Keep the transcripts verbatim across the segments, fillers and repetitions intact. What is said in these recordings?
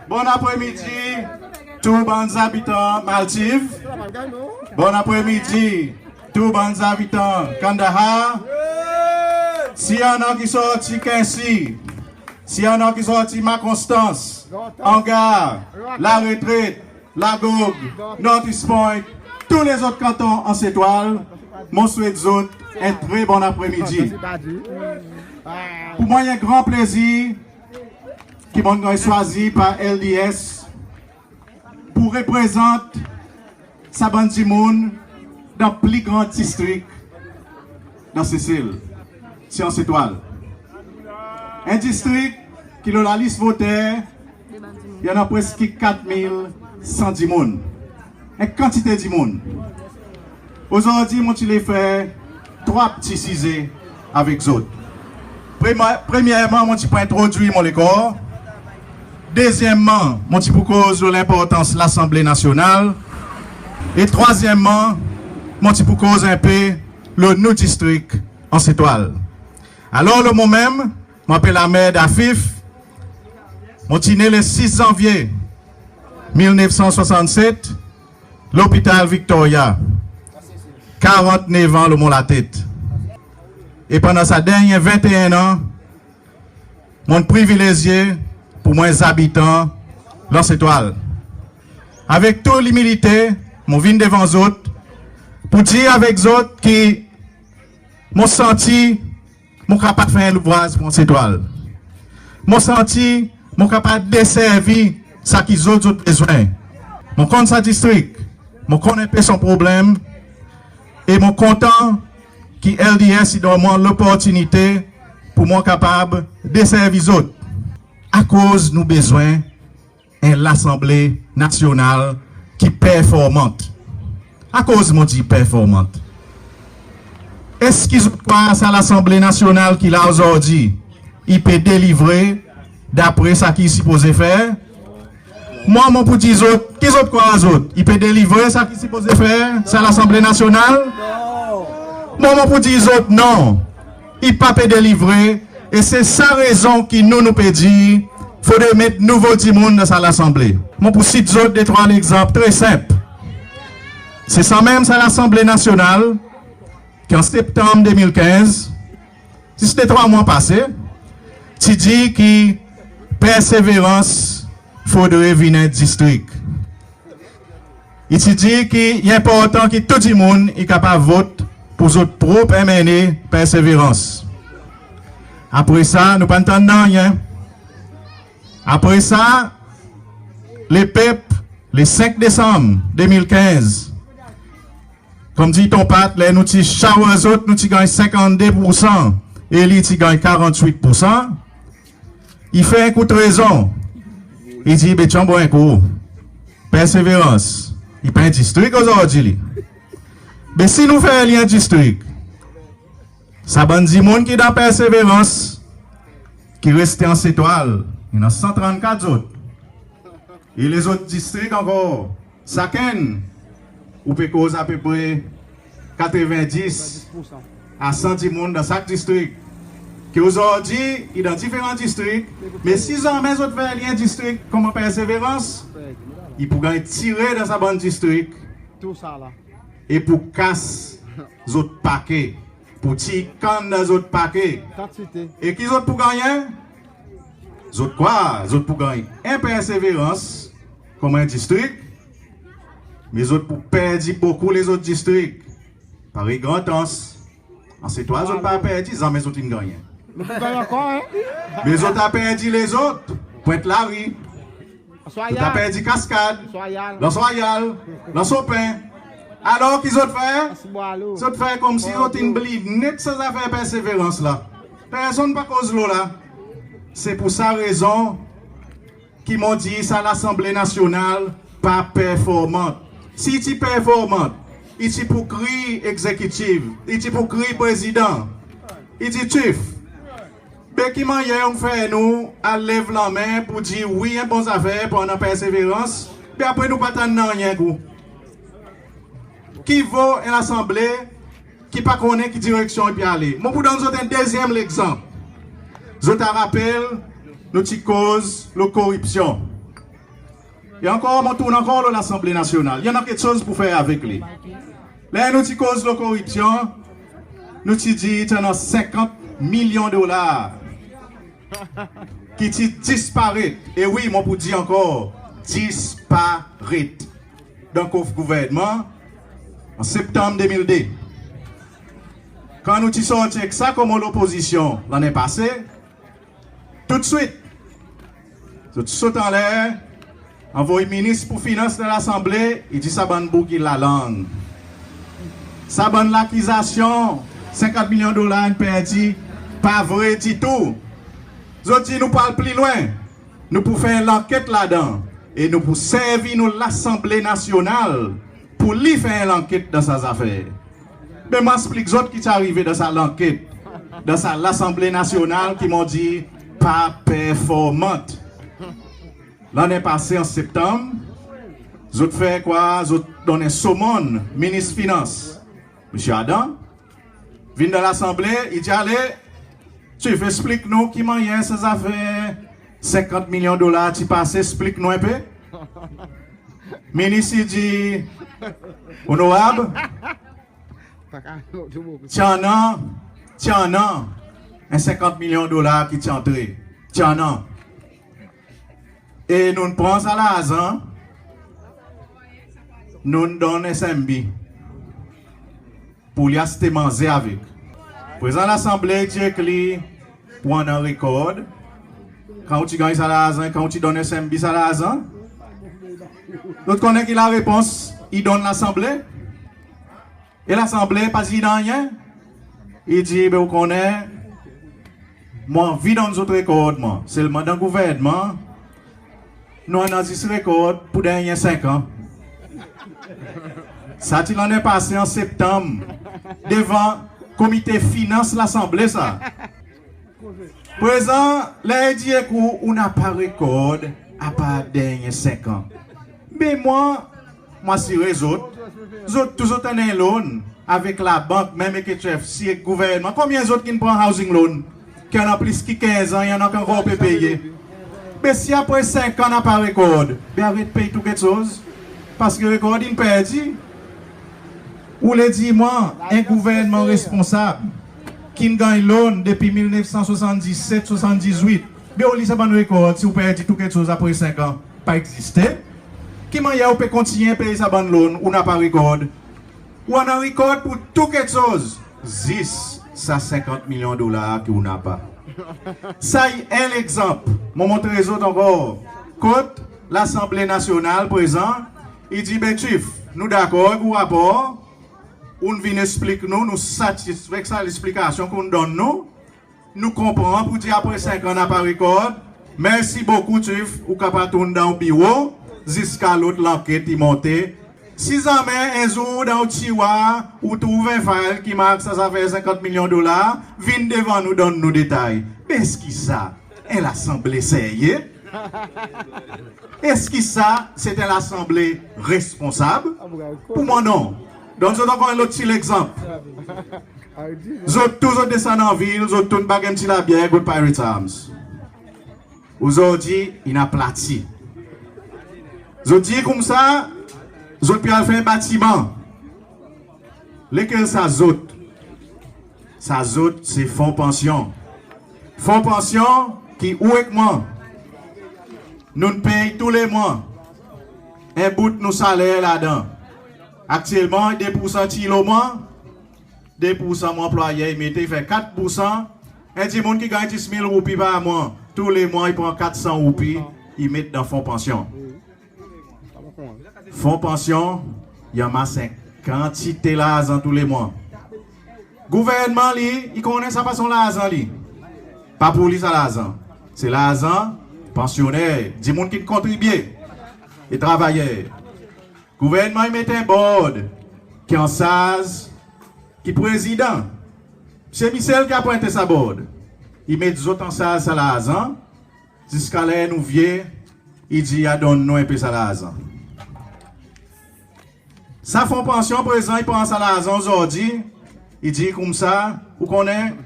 Bonn apre midi tou bann zabitan Maldiv. Bonn apre midi tou bann zabitan Kandahar. Si annan ki sorti Quincy, si annan ki sorti Mont Constance, Hangar, La Retraite, Lagog, North East Point, tou lezot kanton Anse Etoile, mon swet zot en tre bonn apre midi. Pour mwan i en gran plezir ki mon'n ganny swazir par L D S pour reprezant sa bann dimoun dan pli gran distrik dan Sesel, Anse Etoile. En distrik ki lo lalis voter i annan preski kat mil san dimoun. En kantite dimoun. Ozordi mon ti le fer trwa pti size avek zot. Premyerman mon ti pou entrodwir mon lekor. Dezyenmman mon ti pou koz lo lenportans Lasanble Nasyonal. E trwazyenmman mon ti pou koz en pe lo nou distrik Anse Etoile. Alor lo mon menm, mon apel Ahmed Afif. Mon ti ne le sis Zanvye mil nef san swasannset, Lopital Victoria, karant nevan lo mon latet. E pandan sa dernyen venteen an, mon'n privilezye pour mwan zabitan Anse Etoile. Avek tou imilite mon vin devan zot pour dir avek zot ki mon santi mon kapab fer en louvraz pour Anse Etoile. Mon santi mon kapab deservi sa ki zot, zot bezwen. Mon konn sa distrik, mon konn en pe son problenm, e mon kontan ki L D S i donn mwan loportinite pour mwan kapab deservi zot. Akoz nou bezwen en Lasanble Nasyonal ki performant? Akoz mon dir performant? Eski zot krwar sa Lasanble Nasyonal ki la ozordi i pe delivre dapre sa ki i sipoze fer? Mwan mon pou dir zot, ki zot krwar zot, i pe delivre sa ki i sipoze fer, sa Lasanble Nasyonal? Mwan mon pou dir zot non, i pa pe delivre. E se sa rezon ki nou, nou pe dir fodre met nouvo dimoun dan sa Lasanble. Mon pou sit zot de trwa legzanp tre senp. Se sanmenm sa Lasanble Nasyonal ki an Septanm de mil kenz, zis de trwa mwan pase, ti dir ki Perseverance fodre vin en distrik. I ti dir ki i enportan ki tou dimoun i kapab vot pour zot prop M N A Perseverance. Apre sa nou pa'n tann nanryen. Apre sa, lepep, le senk Desanm de mil kenz, konmdir ton pat, ler nou ti shower zot, nou ti ganny senkannde poursan, e li ti ganny karantwit poursan. I fer en kout rezon. I dir, be ti annan bon en kou, Perseverance i pa en distrik ozordi li. Be si nou fer li en distrik, sa bann dimoun ki dan Perseverance ki reste Anse Etoile, i annan san trannkat zot. E lezot distrik ankor, sakenn ou pe koz apepre katrevendis a san dimoun dan sak distrik, ki ozordi i dan diferan distrik. Me si zanmen zot fer li en distrik konman Perseverance, i pou ganny tire dan sa bann distrik e pou kas zot pake, pou tir kann dan zot pake. E ki zot pou gannyen? Zot krwar zot pou ganny en Perseverance konman en distrik, me zot pou perdi bokou lezot distrik. Parey Grand Anse, Anse Etoile zot pa perdi, zanmen zot in gannyen. Me zot a perdi lezot, Pointe Larue, zot a perdi Cascade, Anse Royale, Anse Aux Pins. Alor ki zot fer? Zot fer konmsi zot in bliye net sa zafer Perseverance la. Personn pa koz lo la. Se pour sa rezon ki mon dir sa Lasanble Nasyonal pa performant. Si i ti performant, i ti pou kriy Egzekitiv, i ti pou kriy Prezidan, i ti tif. Be ki mannyer ou'n fer nou al lev lanmen pour dir wi, en bon zafer pour annan Perseverance, be apre nou pa tann nanryen kou? Ki vo en Lasanble ki pa konnen ki direksyon i pe ale? Mon pou donn zot en dezyenm legzanp. Zot a rapel nou ti koz lo koripsyon. E ankor, mon tourn ankor lo Lasanble Nasyonal. I annan keksoz pour fer avek li. Ler nou ti koz lo koripsyon, nou ti dir ti annan senkant milyon dolar ki ti disparet. E wi, mon pou dir ankor, disparet dan kof gouvernman an Septanm de mil de. Kan nou ti sorti ek sa koman lopozisyon lannen pase, toudswit zot sot anler, anvoy Minis pour Finans dan Lasanble, i dir sa bann boug i lalang. Sa bann lakizasyon senkant milyon dolar in perdi, pa vre ditou. Zot dir nou pou al pli lwen, nou pou fer en lanket ladan, e nou pou servi nou Lasanble Nasyonal pour li fer en lanket dan sa zafer. Be mon eksplik zot ki ti arive dan sa lanket, dan sa Lasanble Nasyonal ki mon dir pa performant. Lannen pase an Septanm, zot fer kwa? Zot donn en somonn Minis Finans, Msye Adam, vin dan Lasanble, i dir ale, Chief, eksplik nou ki mannyer sa zafer senkant milyon dolar ti pase, eksplik nou en pe. Minis i dir, Onorab, ti annan, ti annan en senkant milyon dolar ki ti antre. Ti annan. E nou'n pran sa larzan, nou'n donn S M B pour li aste manze avek. Prezan Lasanble i dir ek li pou annan rekord kan ou ti ganny sa larzan, kan ou ti donn S M B sa larzan. Zot konnen ki larepons i donn Lasanble? E Lasanble pa dir nanryen. I dir, be ou konnen, mon anvi donn zot rekord mwan. Selman dan gouvernman, nou annan zis rekord pour dernyen senk an. Sa ti lannen pase an Septanm, devan Komite Finans Lasanble sa. Prezan, ler i dir ek ou, ou napa rekord apard dernyen senk an. Be mwan, mon asire zot, zot tou zot annan en loan avek labank, menm ek H F C, ek gouvernman. Konbyen zot ki'n pran housing loan ki annan plis ki kenz an, i annan ki ankor pe peye? Be si apre senk an napa rekord, be aret pey tou keksoz, parski rekord in perdi. Ou le dir mwan, en gouvernman responsab ki'n ganny loan depi mil nef san swasanndiset, swasanndizuit, be ou li sa bann rekord, si ou perdi tou keksoz apre senk an, pa egziste. Ki mannyer ou pe kontinyen pey sa bann loan, ou napa rekord? Ou annan rekord pour tou keksoz, zis sa senkant milyon dolar ki ou napa. Sa i en legzanp. Mon montre zot ankor kot Lasanble Nasyonal prezan i dir, be Chief, nou dakor ek ou rapor, ou'n vin eksplik nou, nou satisfe ek sa leksplikasyon ki ou'n donn nou. Nou konpran pour dir apre senk an napa rekord. Mersi bokou, Chief, ou kapab tourn dan ou biro ziska lot lanket i monte. Si zanmen en zour dan ou tirwar ou trouv en file ki mark sa zafer senkant milyon dolar, vin devan nou, donn nou detay. Be eski sa en Lasanble serye? Eski sa se en Lasanble responsab? Pour mwan non. Donn zot ankor en lot pti legzanp. Zot tou zot desann anvil, zot tourn bag en pti labyer kot Pirates Arms. Ozordi in aplati. Zot dir koumsa zot pe al fer batiman. Lekel sa zot? Sa zot se fon pansyon. Fon pansyon ki ou ek mwan nou'n pey tou le mwan en bout nou saler ladan. Aktyelman de poursan tir lo mwan, de poursan mon anplwayer i mete, i fer kat poursan. En dimoun ki ganny dis mil roupi par mwan, tou le mwan i pran kat san roupi, i met dan fon pansyon. Fon pansyon i anmas en kantite larzan tou le mwan. Gouvernman li, i konnen sa pa son larzan li. Pa pour li sa larzan. Se larzan pansyoner, dimoun ki'n kontribye e travayer. Gouvernman i met en board ki ansarz, ki prezidan. Se Michel ki apwente sa board. I met zot ansarz sa larzan ziska ler nou vye, i dir a donn nou en pe sa larzan. Sa fon pansyon prezan i pran sa larzan ozordi, i dir koumsa, ou konnen,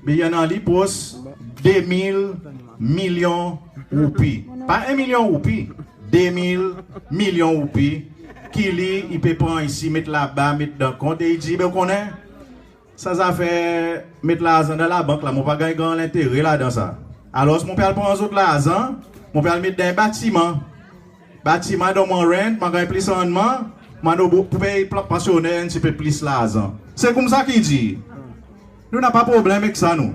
be i annan li pros de mil milyon roupi. Pa en milyon roupi, de mil milyon roupi ki li i pe pran isi, met laba, met dan kont, e i dir, be ou konnen, sa zafer met larzan dan labank la, mon pa ganny gran lentere ladan sa. Alors mon pe al pran zot larzan, mon pe al met dan en batiman. Batiman i donn mwan rent, mon a ganny plis rannman, mon a debout pou pey pansyonner en pti pe plis larzan. Se koumsa ki i dir. Nou napa problenm ek sa nou.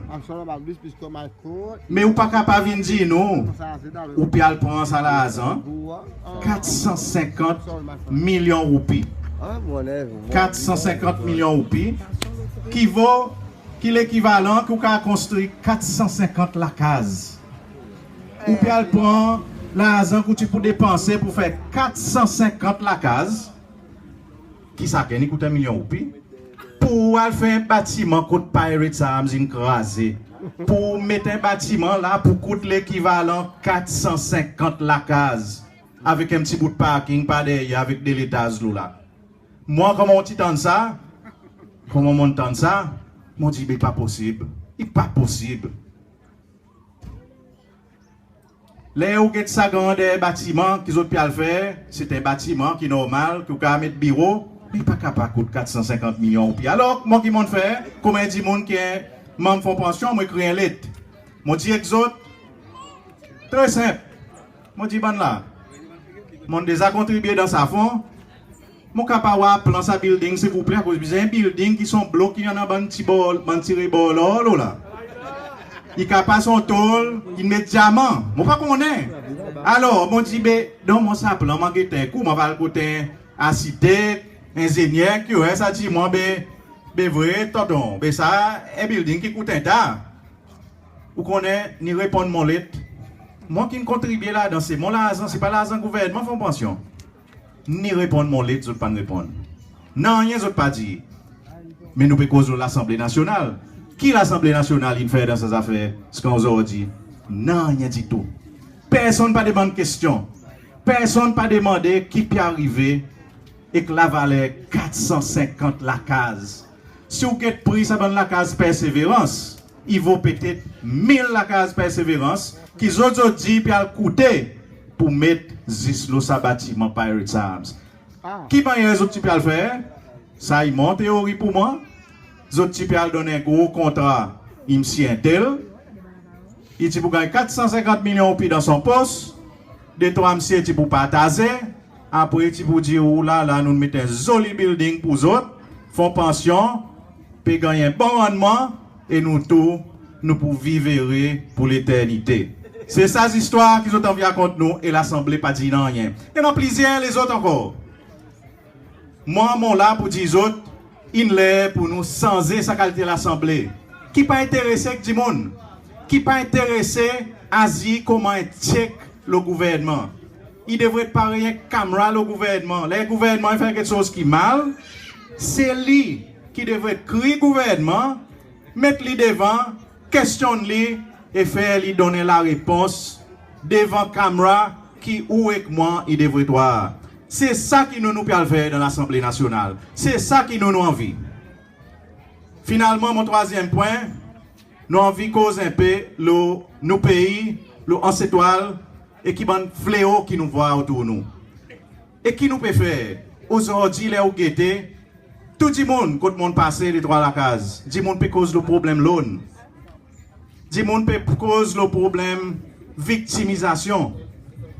Me ou pa kapab vin dir nou ou pe al pran sa larzan, kat san senkant milyon roupi. Kat san senkant milyon roupi ki vo, ki lekivalan ki ou kapab konstri kat san senkant lakaz. Ou pe al pran larzan ki ou ti pou depanse pou fer kat san senkant lakaz, ki sakenn i kout en milyon roupi, pou ou al fer en batiman kot Pirates Arms in kraze, pou ou met en batiman la pou kout lekivalan kat san senkant lakaz, avek en pti bout parking par deryer avek de letaz lo la. Mwan konman mon ti tann sa, konman mon'n tann sa, mon dir, be pa posib, i pa posib. Ler ou get sa grander batiman ki zot pe al fer, se en batiman ki normal, ki ou kapab met biro, me i pa kapab kout kat san senkant milyon roupi. Alor mwan ki mon'n fer, konman en dimoun ki en manm Fon Pansyon, mon ekri en let. Mon dir ek zot, tre senp. Mon dir, bann la, mon'n deza kontribye dan sa fon, mon kapab war plan sa bilding silvouple, akoz bizwen en bilding ki son blok, ki annan bann pti bor, bann pti rebor lor lo la. I kapab son tol, i met dyaman, mon pa konnen. Alor mon dir, be donn mwan sa plan, mon a gete en kou, mon a al kot en arsitek, enzenyer, ki ou a sa dir mwan, be, be vre tonton, be sa en bilding ki kout en ta. Ou konnen, ni reponn mon let. Mwan ki'n kontribye ladan, se mon larzan, se pa larzan gouvernman Fon Pansyon. Ni reponn mon let, zot pa'n reponn. Nanryen zot pa dir. Me nou pe koz lo Lasanble Nasyonal. Ki Lasanble Nasyonal in fer dan sa zafer ziska ozordi? Nanryen ditou. Personn pa demann kestyon. Personn pa demande ki pe arive ek lavaler kat san senkant lakaz. Si ou get pri sa bann lakaz Perseverance, i vo petet mil lakaz Perseverance ki zot, zot dir pe al koute pou met zis lo sa batiman Pirates Arms. Ki mannyer zot ti pe al fer? Sa i mon teori pou mwan. Zot ti pe al donn en gro kontra, msye entel, i ti pou ganny kat san senkant milyon roupi dan son pos, de trwa msye ti pou partaze, apre i ti pou dir, ou la la, nou'n met en zoli bilding pou zot, Fon Pansyon pe ganny en bon rannman, e nou tou nou pou viv ere pou leternite. Se sa zistwar ki zot anvi rakont nou, e Lasanble pa dir nanryen. I annan plizyer lezot ankor. Mwan mon la pou dir zot, in ler pou nou sanze sa kalite Lasanble ki pa enterese ek dimoun, ki pa enterese azir konman en tyek lo gouvernman. I devret parey en kamera lo gouvernman. Ler gouvernman i fer keksoz ki mal, se li ki devret kriy gouvernman, met li devan, kestyonn li e fer li donn en larepons devan kamera ki ou ek mwan i devret war. Se sa ki nou, nou pe al fer dan Lasanble Nasyonal. Se sa ki nou, nou anvi. Finalman, mon trwazyenm pwen, nou anvi koz en pe lo nou pei, lo Anse Etoile, e ki bann fleo ki nou vwar otour nou. E ki nou pe fer? Ozordi ler ou gete, tou dimoun kot mon'n pase, detrwa lakaz, dimoun pe koz lo problenm loan. Dimoun pe koz lo problenm viktimizasyon.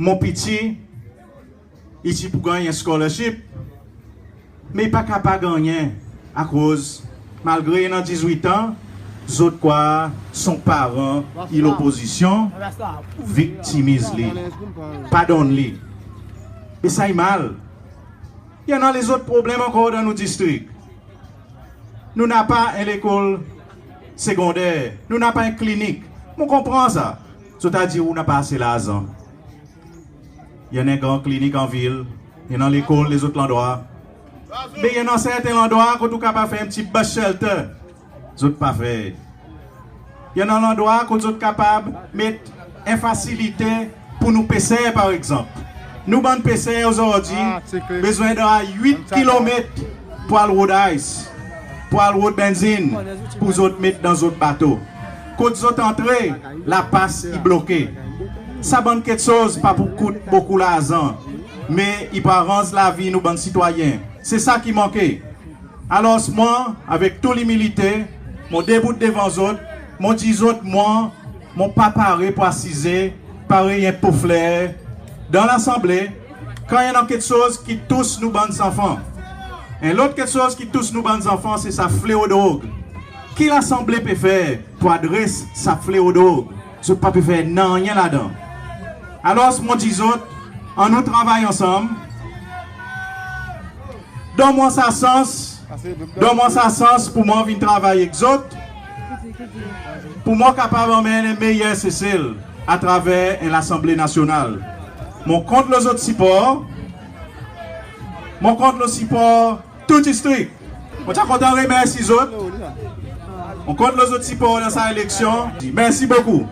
Mon piti, i ti pou ganny en scholarship, me i pa kapab gannyen akoz malgre i annan dizwit an, zot krwar son paran i lopozisyon, viktimiz li, pa donn li. E sa i mal. I annan lezot problenm ankor dan nou distrik. Nou napa en lekol segonder, nou napa en klinik. Mon konpran sa. Zot a dir ou napa ase larzan. I annan en gran klinik an vil, i annan lekol lezot landrwa. Me i annan serten landrwa kot ou kapab fer en pti bus shelter. Zot pa fer. I annan landrwa kot zot kapab met en fasilite pou nou peser, par egzanp. Nou bann peser ozordi bezwen dra wit kilomet pou al rod ice, pou al rod benzin, pou zot met dan zot bato. kot zot antre, lapas i bloke. Sa bann keksoz pa pou kout bokou larzan, me i pou aranz lavi nou bann sitwayen. Se sa ki manke. Alors mwan, avek tou imilite, mon debout devan zot, mon dir zot mwan, mon pa pare pou asize parey en po fler dan Lasanble kan i annan keksoz ki tous nou bann zanfan. En lot keksoz ki tous nou bann zanfan, se sa fleo drog. Ki Lasanble pe fer pou adres sa fleo drog? Zot pa pe fer nanryen ladan. Alors mon dir zot, annou travay ansanm. Donn mwan sa sans, donn mwan sa sans pour mwan vin travay ek zot, pour mwan kapab anmenn en meyer Sesel atraver en Lasanble Nasyonal. Mon kont lo zot sipor. Mon kont lo sipor tou distrik. Mon ti a kontan remersi zot. Mon kont lo zot sipor dan sa eleksyon. Mersi bokou.